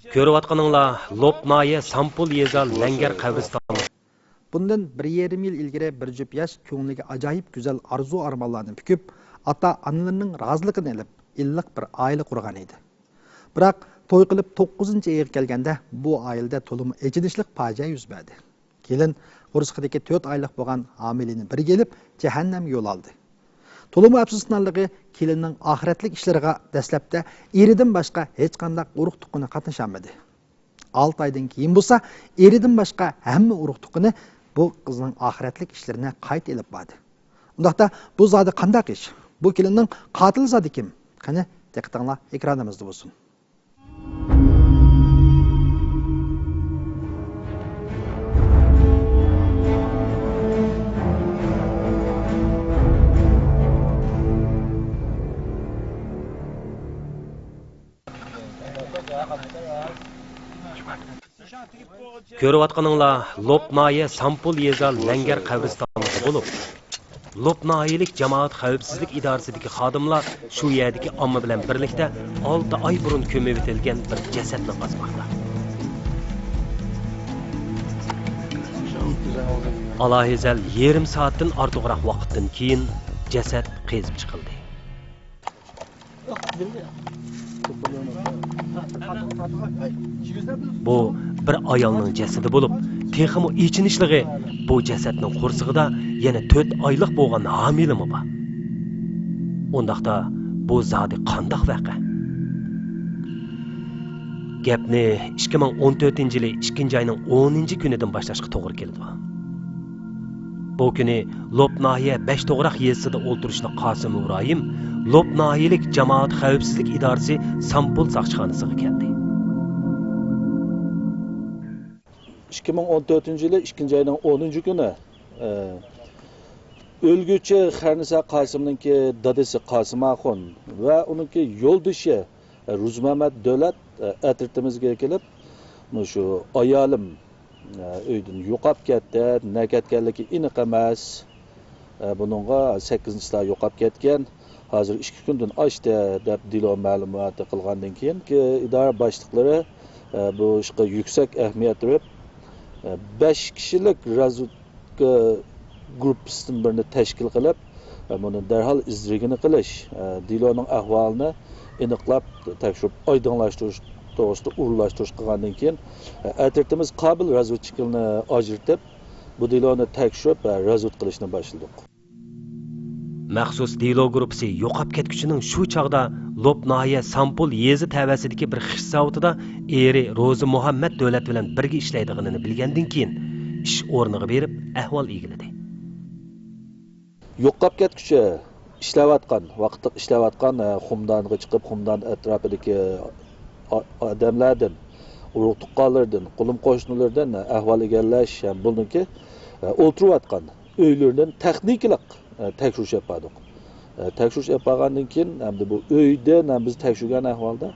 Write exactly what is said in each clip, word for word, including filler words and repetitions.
كۆرۈۋاتقىنىڭلار لوپ ناھىيە سامپۇل يېزا لەڭگەر قەبرىستانى. بۇندىن بىر يېرىم يىل ئىلگىرى بىر جۈپ ياش كۆڭلىگە ئاجايىپ گۈزەل ئارزۇ-ئارمانلارنى پۈكۈپ، ئاتا-ئانىلىرىنىڭ رازىلىقىنى ئېلىپ، ئىللىق بىر ئائىلە قۇرغان ئىدى. بىراق، توي قىلىپ توققۇزىنچى ئېيىغا كەلگەندە، بۇ ئائىلىدە تولىمۇ ئېچىنىشلىق پاجىئە يۈز بەردى. كېلىن قورسىقىدىكى تۆت ئايلىق بولغان ھامىلىنى بىرگە ئېلىپ، جەھەننەمگە يول ئالدى. تولىمۇ ئەپسۇسلىنارلىقى، كېلىننىڭ ئاخىرەتلىك ئىشلىرىغا دەسلەپتە ئېرىدىن باشقا ھېچقانداق ئۇرۇق-تۇغقىنى قاتنىشالمىدى. ئالتە ئايدىن كېيىن بولسا، ئېرىدىن باشقا ھەممە ئۇرۇق-تۇغقىنى بۇ قىزنىڭ ئاخىرەتلىك ئىشلىرىنى قايتا ئېلىپ باردى. ئۇنداقتا، بۇ زادى قانداق ئىش؟ بۇ كېلىننىڭ قاتىلى زادى كىم؟ قېنى، دىققىتىڭلار ئېكرانىمىزدا بولسۇن. كۆرۈۋاتقىنىڭلار لوپ ناھىيە سامپۇل يېزا لەڭگەر قەبرىستانلىقى بولۇپ، لوپ ناھىيەلىك جامائەت خەۋپسىزلىك ئىدارىسىدىكى خادىملار شۇ يەردىكى ئامما بىلەن بىرلىكتە ئالتە ئاي بۇرۇن كۆمۈۋېتىلگەن بىر جەسەتنى قازماقتا. ئالاھىزەل يېرىم سائەتتىن ئارتۇقراق ۋاقىتتىن كېيىن جەسەت قېزىپ چىقىلدى. بۇ بىر ئايالنىڭ جەسىتى بولۇپ، تېخىمۇ ئېچىنىشلىقى، بۇ جەسەتنىڭ قورسىقىدا يەنە تۆت ئايلىق بولغان ھامىلىمۇ بار. ئۇنداقتا، بۇ زادى قانداق ۋەقە؟ گەپنى ئىككى مىڭ ئون تۆتىنچى يىلى ئىككىنچى ئاينىڭ ئونىنچى كۈنىدىن باشلاشقا توغرا كېلىدۇ. بۇ كۈنى لوپ ناھىيە بەش توغراق يېزىسىدا ئولتۇرۇشلۇق قاسىم ئىبراھىم لوپ ناھىيەلىك جامائەت خەۋپسىزلىك ئىدارىسى سامپۇل ساقچىخانىسىغا كەلدى. ئىككى مىڭ ئون تۆتىنچى يىلى ئىككىنچى ئاينىڭ ئونىنچى كۈنى، ئە، ئۆلگۈچى خەرنىسا قاسىمنىڭكى دادىسى قاسىم ئاخۇن ۋە ئۇنىڭكى يولدىشى، ئە، روزىمەمەت دۆلەت، ئە، ئەترىتىمىزگە كېلىپ، مۇشۇ ئايالىم ئە، ئۆيدىن يوقاپ كەتتى، نە كەتكەنلىكى ئېنىق ئەمەس. ئە، بۇنىڭغا سەككىزىنچى چىسلا يوقاپ كەتكەن، ھازىر ئىككى كۈندىن ئاشتى، دەپ دېلو مەلۇماتى قىلغاندىن كېيىن، ئىدارە باشلىقلىرى، ئە، بۇ ئىشقا يۈكسەك ئەھمىيەت بېرىپ، ئە، بەش كىشىلىك رازۋېدكا گۇرۇپپىسىدىن بىرنى تەشكىل قىلىپ، ئە، بۇنى دەرھال ئىز دېرىكىنى قىلىش، ئە، دېلونىڭ ئەھۋالىنى ئېنىقلاپ تەكشۈرۈپ ئايدىڭلاشتۇرۇش توغرىسىدا ئورۇنلاشتۇرۇش قىلغاندىن كېيىن، ئەترىتىمىز قابىل رازۋېدچىكلىرىنى ئاجرىتىپ، بۇ دېلونى تەكشۈرۈپ، رازۋېد قىلىشنى باشلىدۇق. مەخسۇس دېلو گۇرۇپپىسى يوقاپ كەتكۈچىنىڭ شۇ چاغدا لوپ ناھىيە سامپۇل يېزا تەۋەسىدىكى بىر خىش زاۋۇتىدا ئېرى روزى مۇھەممەت دۆلەت بىلەن بىرگە ئىشلەيدىغىنىنى بىلگەندىن كېيىن، ئىش ئورنىغا بېرىپ ئەھۋال ئىگىلىدى. يوقاپ كەتكۈچى ئىشلەۋاتقان، ۋاقىتلىق ئىشلەۋاتقان، ئە، خۇمدانغا چىقىپ، خۇمدان ئەتراپىدىكى ئا-، ئادەملەردىن، ئۇرۇق-تۇغقانلىرىدىن، قولۇم-قوشنىلىرىدىن، ئە، ئەھۋال ئىگىلەش ھەم بۇنىڭكى، ئە، ئولتۇرۇۋاتقان ئۆيلىرىدىن تېخنىكىلىق، ئە، تەكشۈرۈش ئېلىپ باردۇق. ئە، تەكشۈرۈش ئېلىپ بارغاندىن كېيىن، ئەمدى بۇ ئۆيدىن ھەم بىز تەكشۈرگەن ئەھۋالدا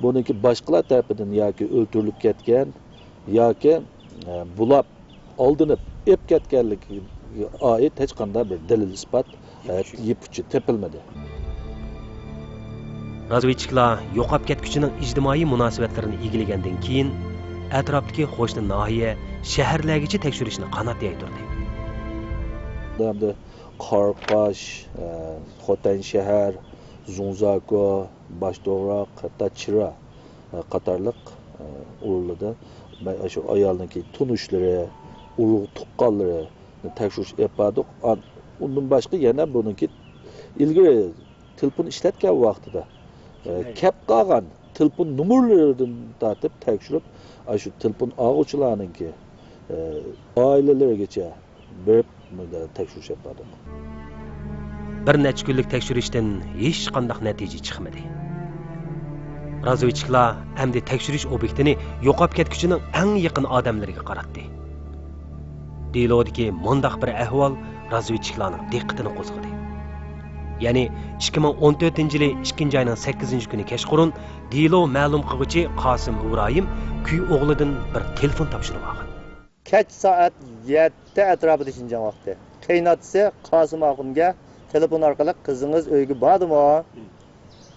بۇنىڭكى باشقىلار تەرىپىدىن ياكى ئۆلتۈرۈلۈپ كەتكەن، ياكى، ئە، بۇلاپ ئالدىنىپ ئېلىپ كەتكەنلىكىگە ئائىت ھېچقانداق بىر دەلىل-ئىسپات، ئە، يىپ ئۇچى تېپىلمىدى. رازۋېدچىكلار يوقاپ كەتكۈچىنىڭ ئىجتىمائىي مۇناسىۋەتلىرىنى ئىگىلىگەندىن كېيىن، ئەتراپتىكى قوشنا ناھىيە، شەھەرلەرگىچە تەكشۈرۈشنى قانات يايدۇردى. ھەمدە قاراقاش، ئە، خوتەن شەھەر، زۇڭزاكو، باش توغراق، ھەتتا چىرا، ئە، قاتارلىق، ئە، ئورۇنلىرىدا مەن شۇ ئايالنىڭكى تونۇشلىرى، ئۇرۇق تۇغقانلىرىنى تەكشۈرۈش ئېلىپ باردۇق. ئان-، ئۇندىن باشقا يەنە بۇنىڭكى ئىلگىرى تېلېفون ئىشلەتكەن ۋاقتىدا، ئە، كەپ قالغان تېلېفون نومۇرلىرىدىن تارتىپ تەكشۈرۈپ، ئاشۇ تېلېفون ئالغۇچىلارنىڭكى، ئە، ئائىلىلىرىگىچە بېرىپ، مۇنداق تەكشۈرۈش ئېلىپ باردۇق. بىر نەچچە كۈنلۈك تەكشۈرۈشتىن ھېچقانداق نەتىجە چىقمىدى. رازۋېدچىكلار ئەمدى تەكشۈرۈش ئوبيېكتىنى يوقاپ كەتكۈچىنىڭ ئەڭ يېقىن ئادەملىرىگە قاراتتى. دېلودىكى مۇنداق بىر ئەھۋال رازۋېدچىكلارنىڭ دىققىتىنى قوزغىدى. يەنى ئىككى مىڭ ئون تۆتىنچى يىلى ئىككىنچى ئاينىڭ سەككىزىنچى كۈنى كەچقۇرۇن دېلو مەلۇم قىلغۇچى قاسىم ئىبراھىم كۈي ئوغلىدىن بىر تېلېفون تاپشۇرۇۋالغان. كەچ سائەت يەتتە ئەتراپىدا شىنجاڭ ۋاقتى. قېيىنئاتىسى قاسىم ئاخۇنگە تېلېفون ئارقىلىق، «قىزىڭىز ئۆيگە باردىمۇ؟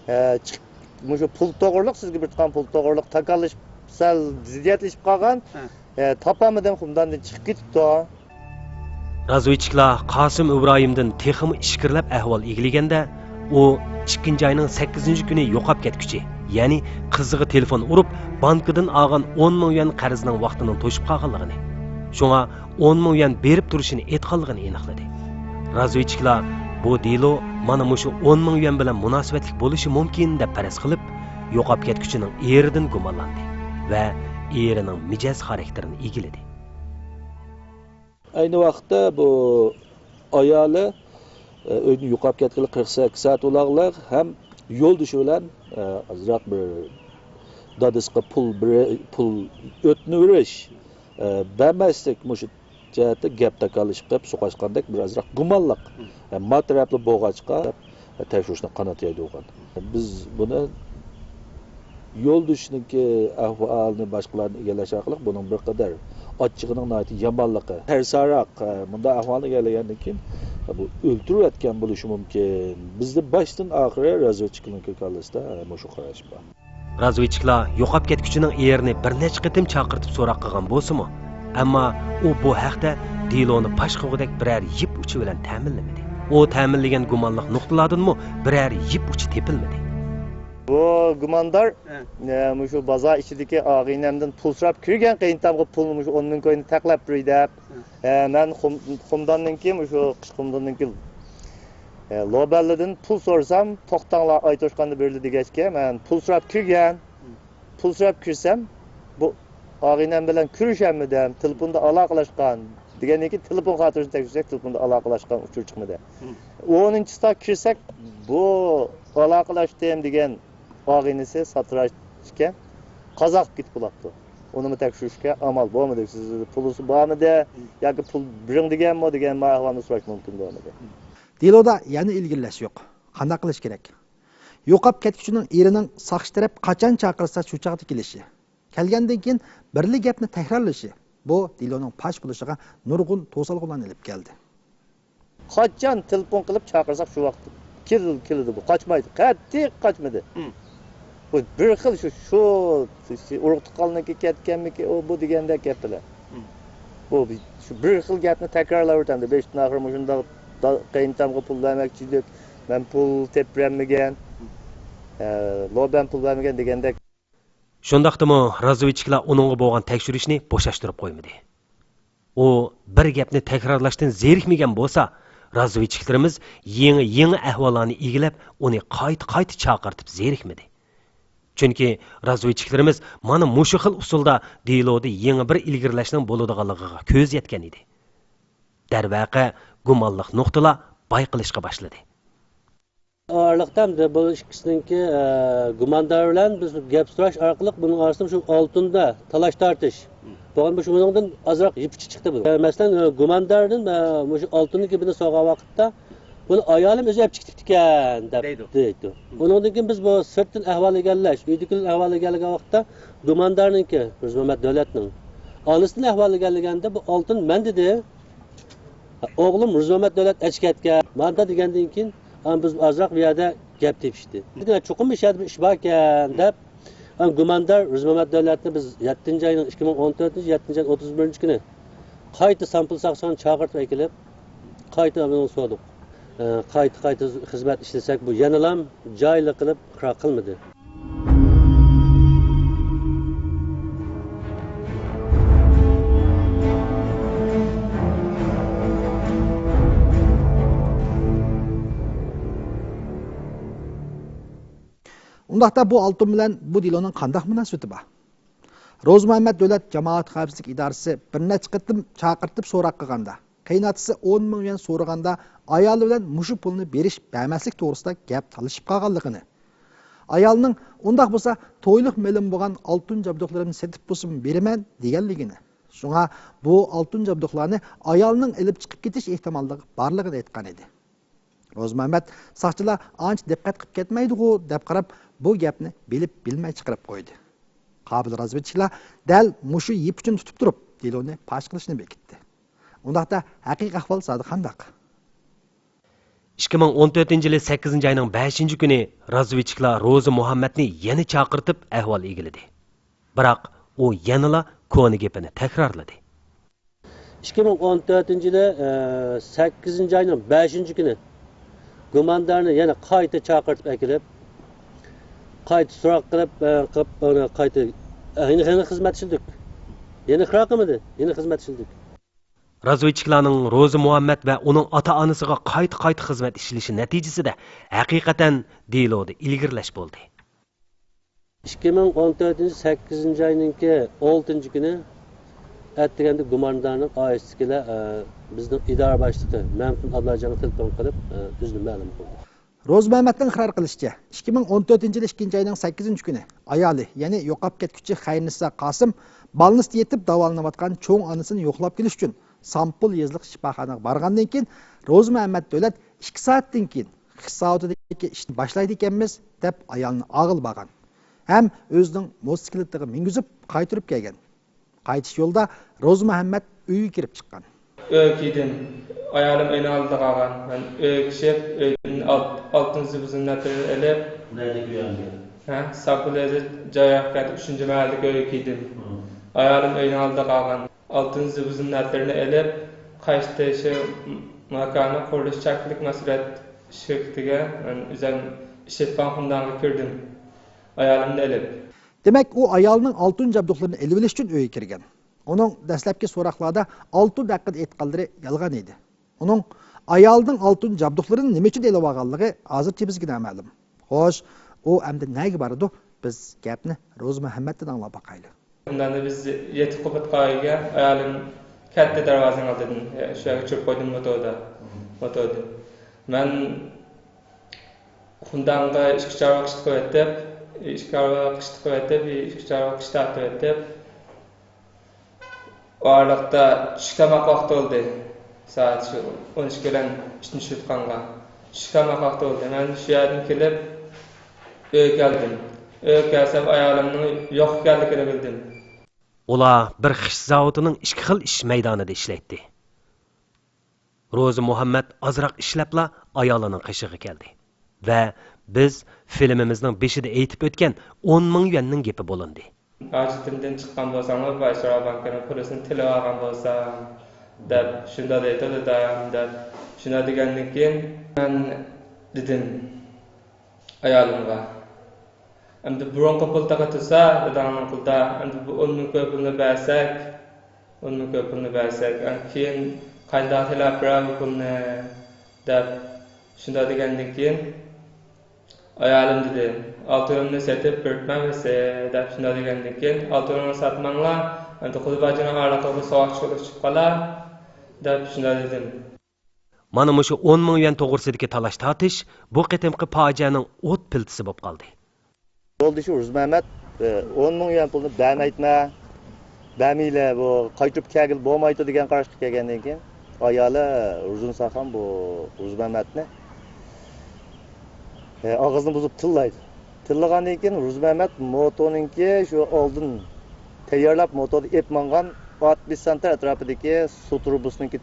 ھە، چىقىپ، مۇشۇ پۇل توغرىلىق، سىزگە بېرىدىغان پۇل توغرىلىق تاكاللىشىپ سەل زىددىيەتلىشىپ قالغان. ھە. ئە، تاپالمىدىم، قۇمداندىن چىقىپ كېتىپتۇ. رازۋېدچىكلار قاسىم ئىبراھىمدىن تېخىمۇ ئىچكىرىلەپ ئەھۋال ئىگىلىگەندە، ئۇ ئىككىنچى ئاينىڭ سەككىزىنچى كۈنى يوقاپ كەتكۈچى، يەنى قىزىغا تېلېفون ئۇرۇپ، بانكىدىن ئالغان ئون مىڭ يۈەن قەرزنىڭ ۋاقتىنىڭ توشۇپ قالغانلىقىنى، شۇڭا ئون مىڭ يۈەن بېرىپ تۇرۇشىنى ئېيتقانلىقىنى ئېنىقلىدى. رازۋېدچىكلار بۇ دېلو مانا مۇشۇ ئون مىڭ يۈەن بىلەن مۇناسىۋەتلىك بولۇشى مۇمكىن دەپ پەرەز قىلىپ، يوقاپ كەتكۈچىنىڭ ئېرىدىن گۇمانلاندى ۋە ئېرىنىڭ مىجەز خاراكتېرىنى ئىگىلىدى. ئەينى ۋاقىتتا بۇ ئايالى، ئە، ئۆيدىن يوقاپ كەتكىلى قىرىق سەككىز سائەت بولغانلىق ھەم يولدىشى بىلەن، ئە، ئازراق بىر دادىسىغا پۇل بېرە-، پۇل ئۆتۈنۈۋېرىش، ئە، بەرمەسلىك، مۇشۇ جەھەتتە گەپ تاكاللىشىپ قېلىپ سوقۇشقاندەك بىر ئازراق گۇمانلىق. مم. ئە، ما تەرەپلىك بولغاچقا، تەكشۈرۈشنى قانات يايدۇرغان. بىز بۇنى يولدىشىنىڭكى ئەھۋالىنى باشقىلاردىن ئىگىلەش ئارقىلىق بۇنىڭ بىر قەدەر ئاچچىقىنىڭ ناھايىتى يامانلىقى، تەرساراق، مۇنداق ئەھۋالنى ئىگىلىگەندىن كېيىن بۇ ئۆلتۈرۈۋەتكەن بولۇشى مۇمكىن. بىزدە باشتىن ئاخىرى رازۋېدچىكنىڭكى كاللىسىدا مۇشۇ قاراش بار. رازۋېدچىكلار يوقاپ كەتكۈچىنىڭ ئېرىنى بىر نەچچە قېتىم چاقىرتىپ سوراق قىلغان بولسىمۇ، ئەمما ئۇ بۇ ھەقتە دېلونى پاش قىلغۇدەك بىرەر يىپ ئۇچى بىلەن تەمىنلىمىدى. ئۇ تەمىنلىگەن گۇمانلىق نۇقتىلاردىنمۇ بىرەر يىپ ئۇچى تېپىلمىدى. بۇ گۇماندار، ھە. ئە، مۇشۇ بازار ئىچىدىكى ئاغىنەمدىن پۇل سوراپ كىرگەن، قېيىنتامغا پۇل، مۇشۇ ئون مىڭ كوينى تەقلەپ بېرەي دەپ. ھە. ئە، مەن قۇم-، قۇمداندىن كېيىن، مۇشۇ قىش قۇمداندىن كېيىن، ئە، لوبەنلىدىن پۇل سورىسام، توختاڭلار، ئايتوشقاندا بېرىلدى دېگەچكە، مەن پۇل سوراپ كىرگەن. ھە. پۇل سوراپ كىرسەم، بۇ ئاغىنەم بىلەن كۆرۈشەلمىدىم، تېلېفوندا ئالاقىلەشكەن دېگەندىن كېيىن، تېلېفون خاتىرىسىنى تەكشۈرسەك، تېلېفوندا ئالاقىلەشكەن ئۇچۇر چىقمىدى. ھە. ئونىنچىسىدا كىرسەك، بۇ ئالاقىلەشتىم دېگەن ئاغىنىسى ساتىراش ئىكەن، قازا قىلىپ كېتىپ بولاپتۇ. ئۇنىمۇ تەكشۈرۈشكە ئامال بولمىدى. سىز پۇلىسى بارمىدى ياكى پۇل بېرىڭ دېگەنمۇ دېگەن ما ئەھۋالنى سوراش مۇمكىن بولمىدى. دېلودا يەنە ئىلگىرىلەش يوق. قانداق قىلىش كېرەك؟ يوقاپ كەتكۈچىنىڭ ئېرىنىڭ ساقچى تەرەپ قاچان چاقىرسا شۇ چاغدا كېلىشى، كەلگەندىن كېيىن بىرلا گەپنى تەكرارلىشى، بۇ دېلونىڭ پاش بولۇشىغا نۇرغۇن توسالغۇلارنى ئېلىپ كەلدى. قاچان تېلېفون قىلىپ چاقىرساق، شۇ ۋاقىت كېلىدۇ، كېلىدۇ بۇ. قاچمايدۇ، قەتئىي قاچمىدى. ھىم. بۇ بىر خىل شۇ، شۇ ئۇرۇق تۇغقانلىقى كەتكەنمىكى، ئۇ بۇ دېگەندەك گەپلەر. ھىم. بۇ شۇ بىر خىل گەپنى تەكرارلاۋېرىدۇ. بېشىدىن ئاخىر مۇشۇنداق دا-، قېيىنتامغا پۇل بەرمەكچى ئىدۇق، مەن پۇل تېپىپ بەرمىگەن، ھە، لوبەن پۇل بەرمىگەن دېگەندەك. شۇنداقتىمۇ رازۋېدچىكلار ئۇنىڭغا بولغان تەكشۈرۈشنى بوشاشتۇرۇپ قويمىدى. ئۇ بىر گەپنى تەكرارلاشتىن زېرىكمىگەن بولسا، رازۋېدچىكلىرىمىز يېڭى، يېڭى ئەھۋاللارنى ئىگىلەپ، ئۇنى قايتا، قايتا چاقىرتىپ زېرىكمىدى. چۈنكى رازۋېدچىكلىرىمىز مانا مۇشۇ خىل ئۇسۇلدا دېلودا يېڭى بىر ئىلگىرىلەشنىڭ بولىدىغانلىقىغا كۆز يەتكەن ئىدى. دەرۋەقە، گۇمانلىق نۇقتىلار بايقىلىشقا باشلىدى. ئارىلىقتا ئەمدى بۇ ئىككىسىنىڭكى، ئە، گۇماندار بىلەن بىز گەپ سوراش ئارقىلىق بۇنىڭ ئارىسىدا شۇ ئالتۇندا تالاش تارتىش بولغان، شۇنىڭدىن ئازراق يىپ ئۇچى چىقتى بۇ. ئە، مەسىلەن، ئە، گۇمانداردىن، ئە، مۇشۇ ئالتۇننىڭكى بىرنى سورىغان ۋاقىتتا، بۇنى ئايالىم ئۆزى ئەپ چىقىپ كېتىپتىكەن دەپ دەيدۇ. دەيدۇ. ئۇنىڭدىن كېيىن بىز بۇ سىرتتىن ئەھۋال ئىگىلەش، ئۆيدىكىلەر ئەھۋال ئىگىلىگەن ۋاقىتتا گۇماندارنىڭكى، رۇزمەمەت دۆلەتنىڭ ئانىسىدىن ئەھۋال ئىگىلىگەندە، بۇ ئالتۇن مەن دېدى. ئوغلۇم رۇزمەمەت دۆلەت ئەچىپ كەتكەن. ماندا دېگەندىن كېيىن، ئا، بىز ئازراق بۇ يەردە گەپ تېپىشتى. چوقۇم ئىش يەردە بىر ئىش باركەن دەپ، ئا، گۇماندار رۇزمەمەت دۆلەتنى بىز يەتتىنچى ئاينىڭ، ئىككى مىڭ ئون تۆتىنچى يەتتىنچى ئاينىڭ ئوتتۇز بىرىنچى كۈنى قايتا سامپۇل ساقچىخانا چاقىرتىپ ئەكېلىپ، قايتا ئۇنىڭ سورىدۇق. ئا، قايتا، قايتا خىزمەت ئىشلىسەك، بۇ يەنىلا جايىلىق قىلىپ ئىقرار قىلمىدى. ئۇنداقتا بۇ ئالتۇن بىلەن بۇ دېلونىڭ قانداق مۇناسىۋىتى بار؟ روزىمۇھەممەت دۆلەت جامائەت خەۋپسىزلىك ئىدارىسى بىر نەچچە قېتىم چاقىرتىپ سوراق قىلغاندا، قېيىنئاتىسى ئون مىڭ يۈەن سورىغاندا، ئايالى بىلەن مۇشۇ پۇلنى بېرىش-بەرمەسلىك توغرىسىدا گەپ تالىشىپ قالغانلىقىنى، ئايالىنىڭ «ئۇنداق بولسا، تويلۇق مېلىم بولغان ئالتۇن جابدۇقلىرىمنى سېتىپ بولسىمۇ بېرىمەن» دېگەنلىكىنى، شۇڭا بۇ ئالتۇن جابدۇقلارنى ئايالىنىڭ ئېلىپ چىقىپ كېتىش ئېھتىماللىقى بارلىقىنى ئېيتقان ئىدى. روزىمۇھەممەت ساقچىلار ئانچە دىققەت قىلىپ كەتمەيدىغۇ دەپ قاراپ، بۇ گەپنى بىلىپ بىلمەي چىقىرىپ قويدى. قابىل رازۋېدچىكلار دەل مۇشۇ يىپ ئۇچىنى تۇتۇپ تۇرۇپ، دېلونى پاش قىلىشنى بېكىتتى. ئۇنداقتا ھەقىقىي ئەھۋال زادى قانداق؟ ئىككى مىڭ ئون تۆتىنچى يىلى سەككىزىنچى ئاينىڭ بەشىنچى كۈنى رازۋېدچىكلار روزى مۇھەممەتنى يەنە چاقىرتىپ ئەھۋال ئىگىلىدى. بىراق ئۇ يەنىلا كونا گېپىنى تەكرارلىدى. ئىككى مىڭ ئون تۆتىنچى يىلى، ئە، سەككىزىنچى ئاينىڭ بەشىنچى كۈنى گۇماندارنى يەنە قايتا چاقىرتىپ ئەكېلىپ، قايتا سوراق قىلىپ، ئە، قىلىپ، ئۇنى قايتا، ئە، يەنە، يەنە خىزمەت ئىشلىدۇق. يەنە ئىقرار قىلمىدى، يەنە خىزمەت ئىشلىدۇق. رازۋېدچىكلارنىڭ روزى مۇھەممەد ۋە ئۇنىڭ ئاتا-ئانىسىغا قايتا-قايتا خىزمەت ئىشلىشى نەتىجىسىدە ھەقىقەتەن دېلودا ئىلگىرىلەش بولدى. ئىككى مىڭ ئون تۆتىنچى سەككىزىنچى ئاينىڭكى ئالتىنچى كۈنى ئەتىگەندە گۇماندارنىڭ ئائىلىسىدىكىلەر، ئە، بىزنىڭ ئىدارە باشلىقى مەمتىم ئابلاجانغا تېلېفون قىلىپ، ئە، بىزنى مەلۇم قىلدى. روزى مۇھەممەدنىڭ ئىقرار قىلىشىچە، ئىككى مىڭ ئون تۆتىنچى يىل ئىككىنچى ئاينىڭ سەككىزىنچى كۈنى ئايالى، يەنى يوقاپ كەتكۈچى خەيرنىسا قاسىم بالنىستا يېتىپ داۋالىنىۋاتقان چوڭ ئانىسىنى يوقلاپ كېلىش ئۈچۈن سامپۇل يېزىلىق شىپاخانىغا بارغاندىن كېيىن، روزى مۇھەممەد دۆلەت ئىككى سائەتتىن كېيىن خىش زاۋۇتىدىكى ئىشنى باشلايدىكەنمىز، دەپ ئايالىنى ئاغىلى بارغان ھەم ئۆزىنىڭ موتوسىكلىتىغا مىنگۈزۈپ قايتۇرۇپ كەلگەن. قايتىش يولىدا روزى مۇھەممەد ئۆيگە كىرىپ چىققان. ئۆيگە كىردىم. ئايالىم ئۆينىڭ ئالدىدا قالغان. مەن ئۆيگە كىرىپ، ئۆيدىن ئال-، ئالتىنچى زىبۇزۇن نەتىرىنى ئېلىپ، نەدىكى ئۆيۈڭگە؟ ھە، ساپىلىدا جاي يوق ئىكەن، ئۈچىنچى مەھەللىدىكى ئۆيگە كىردىم. ھە. ئايالىم ئۆينىڭ ئالدىدا قالغان. ئالتىنچى زىبۇزۇن نەتىرىنى ئېلىپ، قاشتېشى ماكانى قۇرۇلۇش چەكلىك مەسئۇلىيەت شىركىتىگە مەن ئۆزۈم ئىش تېپقان خۇمدانغا كىردىم. ئايالىمنى ئېلىپ. دېمەك، ئۇ ئايالىنىڭ ئالتۇن جابدۇقلىرىنى ئېلىۋېلىش ئۈچۈن ئۆيگە كىرگەن. ئۇنىڭ دەسلەپكى سوراقلاردا ئالتۇن ھەققىدە ئېيتقانلىرى يالغان ئىدى. ئۇنىڭ ئايالىنىڭ ئالتۇن جابدۇقلىرىنى نېمە ئۈچۈن ئېلىۋالغانلىقى ھازىرچە بىزگە نامەلۇم. خوش، ئۇ ئەمدى نەگە بارىدۇ؟ بىز گەپنى روزى مۇھەممەدتىن ئاڭلاپ باقايلى. ئۇنداقتا بىز يېتىپ قوپۇپ قالغان، ئايالىم كەتتى دەرۋازىنىڭ ئالدىدىن، شۇ يەرگە چۈشۈرۈپ قويدۇم موتوردا. موتوردىن. مەن خۇمدانغا ئىككى چارۋا قىشتى قويۇۋەتتىم. ئىككى چارۋا قىشتى قويۇۋەتتىم، ئىككى چارۋا قىشتى تارتىۋەتتىم. ئۇ ئارىلىقتا چۈشلۈك تاماق ۋاقتى بولدى. سائەت شۇ ئون ئىككى بىلەن ئۈچنى چۈشۈرۈۋاتقانغا. چۈشلۈك تاماق ۋاقتى بولدى. مەن شۇ يەردىن كېلىپ ئۆيگە كەلدىم. ئۆيگە كەلسەم ئايالىمنىڭ يوق ئىكەنلىكىنى بىلدىم. ئۇلار بىر خىش زاۋۇتىنىڭ ئىككى خىل ئىش مەيدانىدا ئىشلەيتتى. روزى مۇھەممەد ئازراق ئىشلەپلا ئايالىنىڭ قېشىغا كەلدى ۋە بىز فىلىمىمىزنىڭ بېشىدا ئېيتىپ ئۆتكەن ئون مىڭ يۈەننىڭ گېپى بولۇندى. ھاجىتىمدىن چىققان بولساڭلار، بايسۇرا بانكىنىڭ پۇلىسىنى تىلىۋالغان بولسام، دەپ شۇنداق دەيدۇ دادام، دەپ شۇنداق دېگەندىن كېيىن مەن دېدىم ئايالىمغا، ئەمدى بۇرۇنقى پۇل تېخى تۇرسا، داداڭنىڭ قولىدا، ئەمدى بۇ ئون مىڭ كوي پۇلنى بەرسەك، ئون مىڭ كوي پۇلنى بەرسەك، ئەمدى كېيىن قانداق تىلەپ بېرەر بۇ پۇلنى، دەپ شۇنداق دېگەندىن كېيىن، ئايالىم دېدى، ئالتۇنۇمنى سېتىپ بېرىپمەن بىرسى، دەپ شۇنداق دېگەندىن كېيىن، ئالتۇنۇمنى ساتماڭلار، ئەمدى قۇلۇباجىنىڭ ئارىلىقىغا سوغۇق چىقىپ چىقىپ قالار، دەپ شۇنداق دېدىم. مانا مۇشۇ ئون مىڭ يۈەن توغرىسىدىكى تالاش-تارتىش بۇ قېتىمقى پاجىئەنىڭ ئوت پىلتىسى بولۇپ قالدى. يولدىشى روزىمەمەت، ئە، ئون مىڭ يۈەن پۇلنى بەرمەيتمە، بەرمەيلى، بۇ قايتۇرۇپ كەلگىلى بولمايدۇ دېگەن قاراشقا كەلگەندىن كېيىن، ئايالى روزىنىساخان بۇ روزىمەمەتنى، ئە، ئاغزىنى بۇزۇپ تىللايدۇ. تىللىغاندىن كېيىن روزىمەمەت موتونىڭكى شۇ ئالدىن تەييارلاپ موتوردا ئېلىپ ماڭغان ئاتمىش سانتىر ئەتراپىدىكى سۇ تۇرۇبىسىنىڭكى،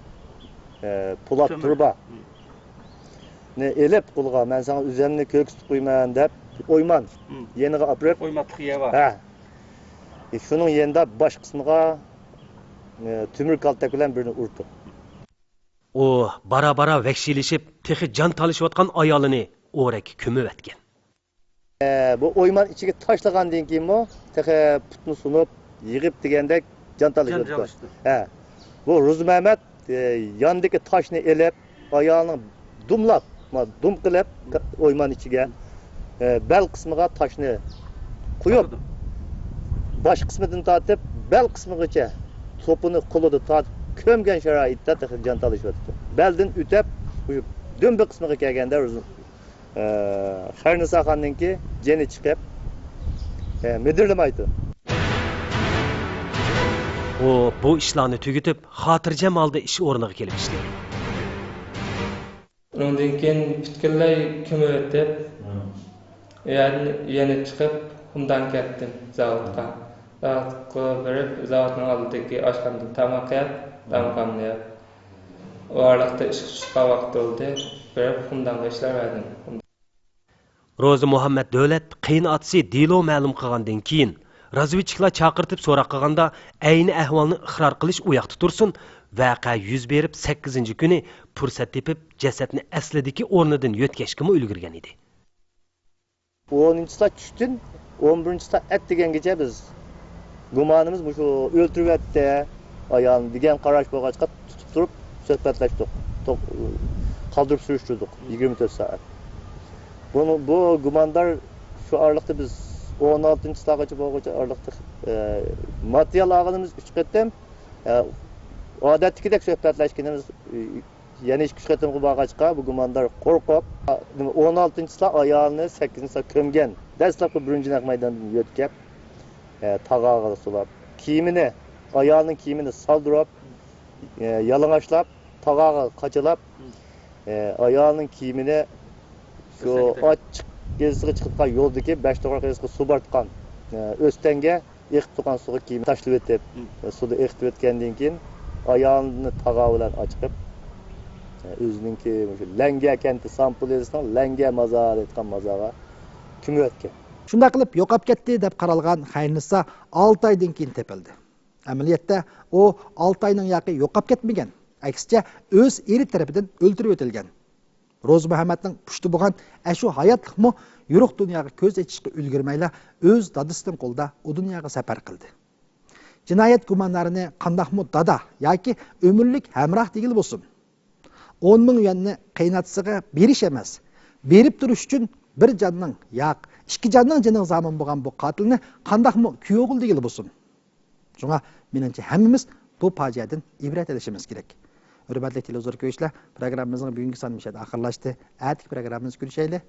ئە، پولات تۇرۇبا. نى ئېلىپ قولىغا، مەن ساڭا ئۆزۈمنى كۆرسىتىپ قويىمەن دەپ، ئويمان يېنىغا ئاپىرىپ، ئويمانلىق يەر بار. ھە. شۇنىڭ يېنىدا باش قىسمىغا، ئە، تۆمۈر كالتەك بىلەن بىرنى ئۇرۇپتۇ. ئۇ بارا-بارا ۋەھشىيلىشىپ، تېخى جان تالىشىۋاتقان ئايالىنى ئورەككە كۆمۈۋەتكەن. ئە، بۇ ئويمان ئىچىگە تاشلىغاندىن كېيىنمۇ تېخى پۇتنى سۇنۇپ، يىغىپ دېگەندەك جان تالىشىۋاتىدۇ. ھە. بۇ روزىمەمەت، ئە، ياندىكى تاشنى ئېلىپ، ئايالنىڭ دۇملاپ، ما، دۇم قىلىپ، ئويمان ئىچىگە، ئە، بەل قىسمىغا تاشنى قويۇپ، باش قىسمىدىن تارتىپ، بەل قىسمىغىچە توپىنى قولىدا تارتىپ، كۆمگەن شارائىتتا تېخى جان تالىشىۋاتىدۇ. بەلدىن ئۆتۈپ، دۈمبە قىسمىغا كەلگەندە، ئە، خەرنىساخاننىڭكى جېنى چىقىپ، ئە، مىدىرلىمايدۇ. ئۇ بۇ ئىشلارنى تۈگىتىپ، خاتىرجەم ھالدا ئىش ئورنىغا كېلىپ ئىشلىدى. ئۇنىڭدىن كېيىن پۈتكۈللەي كۆمۈۋېتىپ، ئۇ يەردىن يەنە چىقىپ، خۇمدان كەتتىم زاۋۇتقا. زاۋۇتقا بېرىپ، زاۋۇتنىڭ ئالدىدىكى ئاشخانىدا تاماق يەپ، تامىقىمنى يەپ، ئۇ ئارىلىقتا ئىشقا چۈشۈپ قالغان ۋاقىت بولدى. بېرىپ خۇمدانغا ئىشلەۋەردىم. روزى مۇھەممەد دۆلەت قېيىنئاتىسى دېلو مەلۇم قىلغاندىن كېيىن، رازۋېدچىكلار چاقىرتىپ سوراق قىلغاندا، ئەينى ئەھۋالنى ئىقرار قىلىش ئۇ ياقتا تۇرسۇن، ۋەقە يۈز بېرىپ سەككىزىنچى كۈنى پۇرسەت تېپىپ، جەسەتنى ئەسلىدىكى ئورنىدىن يۆتكەشكىمۇ ئۈلگۈرگەن ئىدى. ئونىنچى چىسلا چۈشتىن ئون بىرىنچى چىسلا ئەتىگەنگىچە بىز گۇمانىمىز مۇشۇ ئۆلتۈرۈۋەتتى ئايالنى دېگەن قاراش بولغاچقا، تۇتۇپ تۇرۇپ سۆھبەتلەشتۇق. توق-، قالدۇرۇپ سۈرۈشتۈردۇق يىگىرمە تۆت سائەت. بۇنى، بۇ گۇماندار شۇ ئارىلىقتا بىز ئون ئالتىنچى چىسلاغىچە بولغۇچە ئارىلىقتا، ئە، ماتېرىيال ئالغىنىمىز ئۈچ قېتىم، ئە، ئادەتتىكىدەك سۆھبەتلەشكىنىمىز، ئە، يەنە ئىككى ئۈچ قېتىمغا بارغاچقا، بۇ گۇماندار قورقۇپ، ئون ئالتىنچى چىسلا ئايالىنى سەككىزىنچى چىسلا كۆمگەن. دەسلەپكى بىرىنچى نەق مەيداندىن يۆتكەپ، ئە، تاغاغا سولاپ، كىيىمىنى، ئايالىنىڭ كىيىمىنى سالدۇرۇپ، ئە، يالىڭاچلاپ، تاغاغا قاچىلاپ، ئە، ئايالىنىڭ كىيىمىنى شۇ ئاچچىق يېزىسىغا چىقىدىغان يولدىكى بەش توغراق يېزىسىغا سۇ بارتقان، ئە، ئۆستەڭگە ئېقىپ تۇرغان سۇغا كىيىمىنى تاشلىۋېتىپ، سۇدا ئېقىتىۋەتكەندىن كېيىن، ئايالىنى تاغا بىلەن ئاچىقىپ، ئۆزىنىڭكى مۇشۇ لەڭگە كەنتى، سامپۇل يېزىسىنىڭ لەڭگە مازارى دەيدىغان مازارغا كۆمۈۋەتكەن. شۇنداق قىلىپ يوقاپ كەتتى دەپ قارالغان خەيرىنىسا ئالتە ئايدىن كېيىن تېپىلدى. ئەمەلىيەتتە ئۇ ئالتە ئاينىڭ ياقى يوقاپ كەتمىگەن، ئەكسىچە ئۆز ئېرى تەرىپىدىن ئۆلتۈرۈۋېتىلگەن. روزى مۇھەممەدنىڭ پۇشتى بولغان ئەشۇ ھاياتلىقمۇ يورۇق دۇنياغا كۆز ئېچىشقا ئۈلگۈرمەيلا ئۆز دادىسىنىڭ قولىدا ئۇ دۇنياغا سەپەر قىلدى. جىنايەت گۇماندارىنى قانداقمۇ دادا ياكى ئۆمۈرلۈك ھەمراھ دېگىلى بولسۇن. ئون مىڭ يۈەننى قېيىنئاتىسىغا بېرىش ئەمەس، بېرىپ تۇرۇش ئۈچۈن بىر جاننىڭ، ياق، ئىككى جاننىڭ جېنىغا زامىن بولغان بۇ قاتىلنى قانداقمۇ كۈيئوغۇل دېگىلى بولسۇن. شۇڭا مېنىڭچە ھەممىمىز بۇ پاجىئەدىن ئىبرەت ئېلىشىمىز كېرەك. ھۆرمەتلىك تېلېۋىزور كۆرگۈچىلەر، پروگراممىمىزنىڭ بۈگۈنكى سانى مۇشۇ يەردە ئاخىرلاشتى. ئەتىكى پروگراممىمىزدا كۆرۈشەيلى.